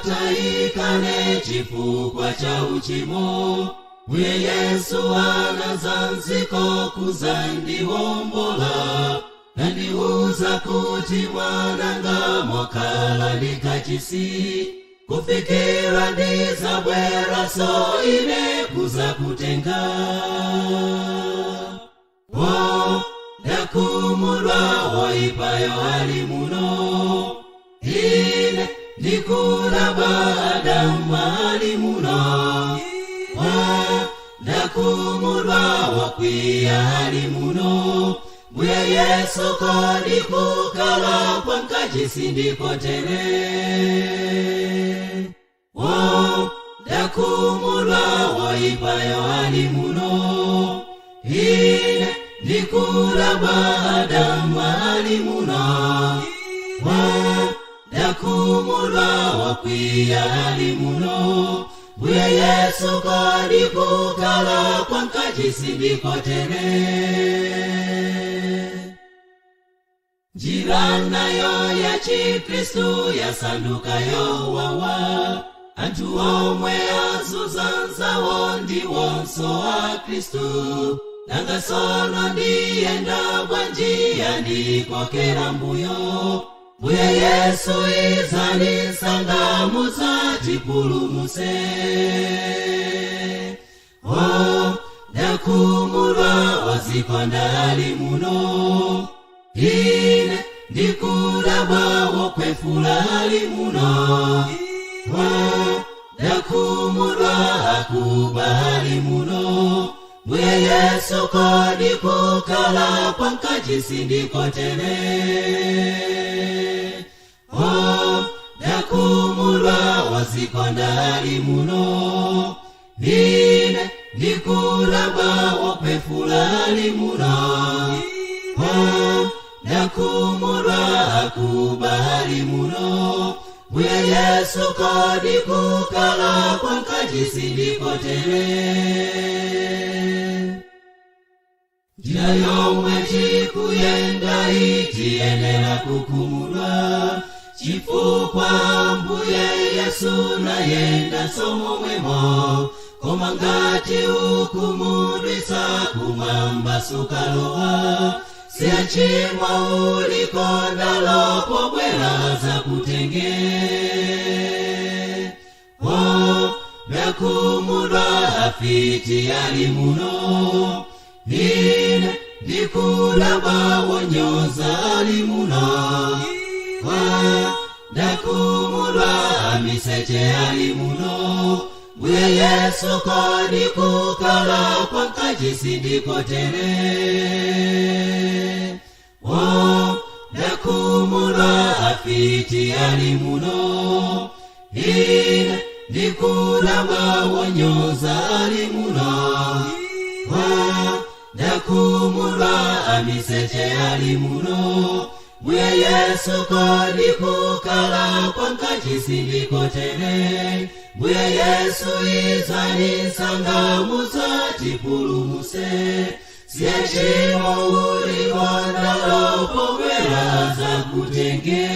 Ndinaliwotayikane chifukwa cha uchimo, Mbuye Yesu anazanziko kuzandiwombola, nandiuza kuti mwananga mokhala ndikachisi, kufikira ndizabwera so ine kuzakutenga. Wo ndakumulwa woipayo ali muno, ine ndikulaba Adamu ali muno. Wo ndakumulwa wokwiya ali muno, Mbuye Yesu kodi kukala kwa nkachisi ndikotere. Wo ndakumulwa woipayo ali muno, ine ndikulaba Adamu ali muno. Wo ndakumulwa wokwiya ali muno, Mbuye Yesu kodi kukala kwa nkachisi ndikotere. Njira nayo ya Chikristu yasanduka yowawa, anthu omwe azuzanzawo ndiwonso a Khristu. Nanga sono ndiyenda bwanji yandikokera mbuyo, Mbuye Yesu izani nsanga muzatipulumuse. O ndakumulwa wazikonda ali muno, ine ndikulabwa wokwefula ali muno. O ndakumulwa akuba ali muno, Mbuye Yesu kodi kukala kwa nkachisi ndikotere. O ndakumulwa wazikonda ali muno, ine ndikulabwa wokwefula ali muno. O ndakumulwa akuba ali muno, Mbuye Yesu kodi kukala kwa nkachisi ndikotere. Njira yomwe tikuyenda itiyenera kukumulwa, chifukwa Mbuye Yesu nayenda somomwemo, koma ngati ukumudwisa kumwamba sukalowa, siya chimwa ulikondalo pobwera zakutenge. O ndakumulwa afiti ali muno, ine ndikulaba wonyoza ali muno. O ndakumulwa amiseche ali muno, Mbuye Yesu kodi kukala kwa nkachisi ndikotere. O ndakumulwa afiti ali muno, ine ndikulaba wonyoza ali muno. O ndakumulwa amiseche ali muno, Mbuye Yesu kodi kukala kwa nkachisi ndikotere. Mbuye Yesu izani nsanga muzatipulumuse, siye chimo ulikondalo pobwera zakutenge.